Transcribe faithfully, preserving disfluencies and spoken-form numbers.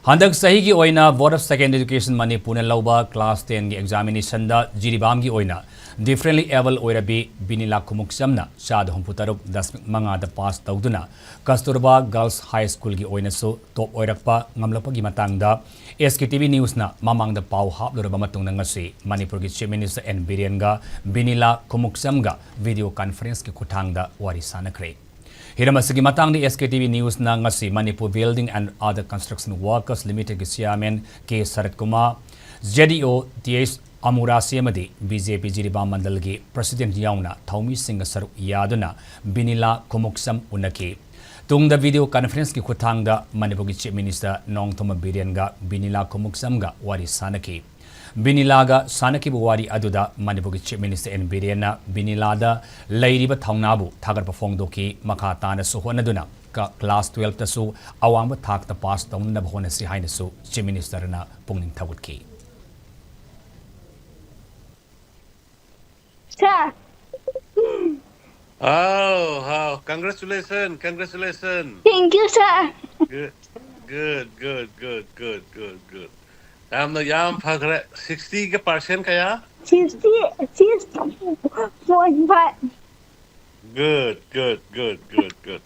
ꯍꯟꯗꯛ ꯆꯍꯤꯒꯤ ꯑꯣꯏꯅ Board of Secondary Education ꯃꯅꯤꯄꯨꯔꯅ ꯂꯧꯕ class ten ꯒꯤ examination ꯗ ꯖꯤꯔꯤꯕꯥꯝꯒꯤ ꯑꯣꯏꯅ differently abled ꯑꯣꯏꯔꯕꯤ ꯕꯤꯅꯤꯂꯥ ꯈꯨꯃꯨꯛꯆꯝꯅ ꯆꯥꯗ ꯍꯨꯝꯐꯨ ꯇꯔꯨꯛ ꯗꯁꯃꯤꯛ ꯃꯉꯥꯗ pass ꯇꯧꯗꯨꯅ ꯀꯁꯇꯨꯔꯕꯥ Girls High School ꯒꯤ ꯑꯣꯏꯅꯁꯨ top ꯑꯣꯏꯔꯛꯄ ꯉꯝꯂꯛꯄꯒꯤ ꯃꯇꯥꯡꯗ S K T V News ꯅ ꯃꯃꯥꯡꯗ ꯄꯥꯎ ꯍꯥꯞꯂꯨꯔꯕ ꯃꯇꯨꯡꯗ ꯉꯁꯤ ꯃꯅꯤꯄꯨꯔꯒꯤ Chief Minister N ꯕꯤꯔꯦꯟꯒ ꯕꯤꯅꯤꯂꯥ ꯈꯨꯃꯨꯛꯆꯝꯒ video conference ꯀꯤ ꯈꯨꯠꯊꯥꯡꯗ ꯋꯥꯔꯤ ꯁꯥꯅꯈ꯭ꯔꯦ꯫ ꯍꯤꯔꯝ ꯑꯁꯤꯒꯤ ꯃꯇꯥꯡꯗ S K T V News ꯅ ꯉꯁꯤ Manipur Building and Other Construction Workers Limited ꯒꯤ Chairman K ꯁꯔꯠ Kumar, Z E O T H ꯑꯃꯨꯔꯥꯁꯤ ꯑꯃꯗꯤ B J P Jiribam ꯃꯟꯗꯜꯒꯤ President ꯌꯥꯎꯅ ꯊꯧꯃꯤꯁꯤꯡꯒ ꯁꯔꯨꯛ ꯌꯥꯗꯨꯅ ꯕꯤꯅꯤꯂꯥ ꯈꯨꯃꯨꯛꯆꯝ ꯎꯅꯈꯤ꯫ ꯇꯨꯡꯗ video conference ꯀꯤ ꯈꯨꯠꯊꯥꯡꯗ ꯃꯅꯤꯄꯨꯔꯒꯤ Chief Minister ꯅꯣꯡꯊꯣꯝꯕꯝ ꯕꯤꯔꯦꯟꯒ ꯕꯤꯅꯤꯂꯥ ꯈꯨꯃꯨꯛꯆꯝꯒ ꯋꯥꯔꯤ ꯁꯥꯅꯈꯤ꯫ ꯕꯤꯅꯤꯂꯥꯒ ꯁꯥꯅꯈꯤꯕ ꯋꯥꯔꯤ ꯑꯗꯨꯗ ꯃꯅꯤꯄꯨꯔꯒꯤ Chief Minister N ꯕꯤꯔꯦꯟꯅ ꯕꯤꯅꯤꯂꯥꯗ ꯂꯩꯔꯤꯕ ꯊꯧꯅꯥꯕꯨ ꯊꯥꯒꯠꯄ ꯐꯣꯡꯗꯣꯛꯈꯤ꯫ ꯃꯈꯥ ꯇꯥꯅꯁꯨ ꯍꯣꯠꯅꯗꯨꯅ ꯀ-, class twelve ꯇꯁꯨ ꯑꯋꯥꯡꯕ ꯊꯥꯛꯇ pass ꯇꯧꯅꯅꯕ ꯍꯣꯠꯅꯁꯤ ꯍꯥꯏꯅꯁꯨ Chief Minister ꯅ ꯄꯨꯛꯅꯤꯡ ꯊꯧꯒꯠꯈꯤ꯫ Sir, Oh, wow. Congratulations. Congratulations. thank you, sir. Good, good, good, good, good, good, good. ꯌꯥꯝꯅ ꯌꯥꯝ ꯐꯈ꯭ꯔꯦ꯫ Sixty ꯒ percent ꯀꯌꯥ? Sixty, six point five. Good, good, good, good, good.